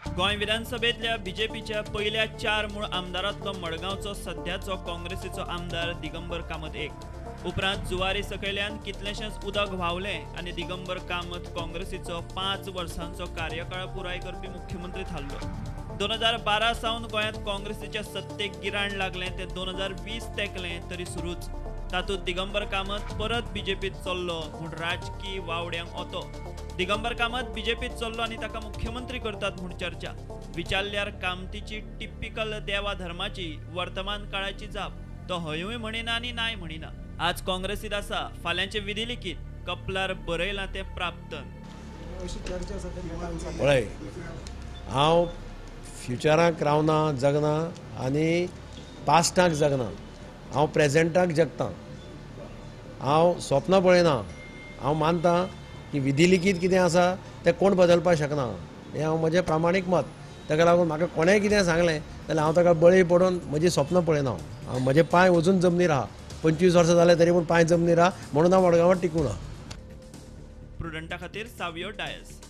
गोंय विधानसभेंतल्या बीजेपीच्या पयल्या 4 मूळ आमदारांतलो मडगांवचो सध्याचो काँग्रेसीचो आमदार दिगंबर कामत एक. उपरांत जुवारी सकयल्यान कितलेशेंच उदक व्हांवलें आनी दिगंबर कामत काँग्रेसीचो 5 वर्सांचो कार्यकाळ पुराय करपी मुख्यमंत्री थारलो. 2012 सावन गोंयांत काँग्रेसीच्या सत्तेक गिराण लागलें तें 2020 तेंकलें तरी सुरूच. तातूंत दिगंबर कामत परत बीजेपीत चल्लो म्हूण राजकी वावड्यांक ओतो. दिगंबर कामत बीजेपीत चल्लो आनी ताका मुख्यमंत्री करतात म्हूण चर्चा. विचारल्यार कामतीची टिपिकल देवा धर्माची वर्तमान काळाची जाप. तो हयूय म्हणिना आनी नाय म्हणिना. आज काँग्रेसीत आसा, फाल्यांचे विधी लिखीत कपलार बरयलां तें प्राप्तन. पळय, हांव फ्युचराक रावना जगना आनी पास्टाक जगना, हांव प्रेजेंटाक जगता. हांव स्वप्न पळयना. हांव मानता की विधी लिखीत कितें आसा तें कोण बदलपाक शकना, हें हांव म्हजें प्रामाणीक मत. ताका लागून म्हाका कोणेंय कितें सांगलें जाल्यार हांव ताका बळी पडून म्हजी स्वप्न पळयना. हांव म्हजे पांय वचून जमनीर आहा, 25 वर्सां जालें तरी पूण पांय जमनीर आहा, म्हणून हांव मडगांवांत टिकून आहा. प्रुडंटा खातीर सावियो डायस.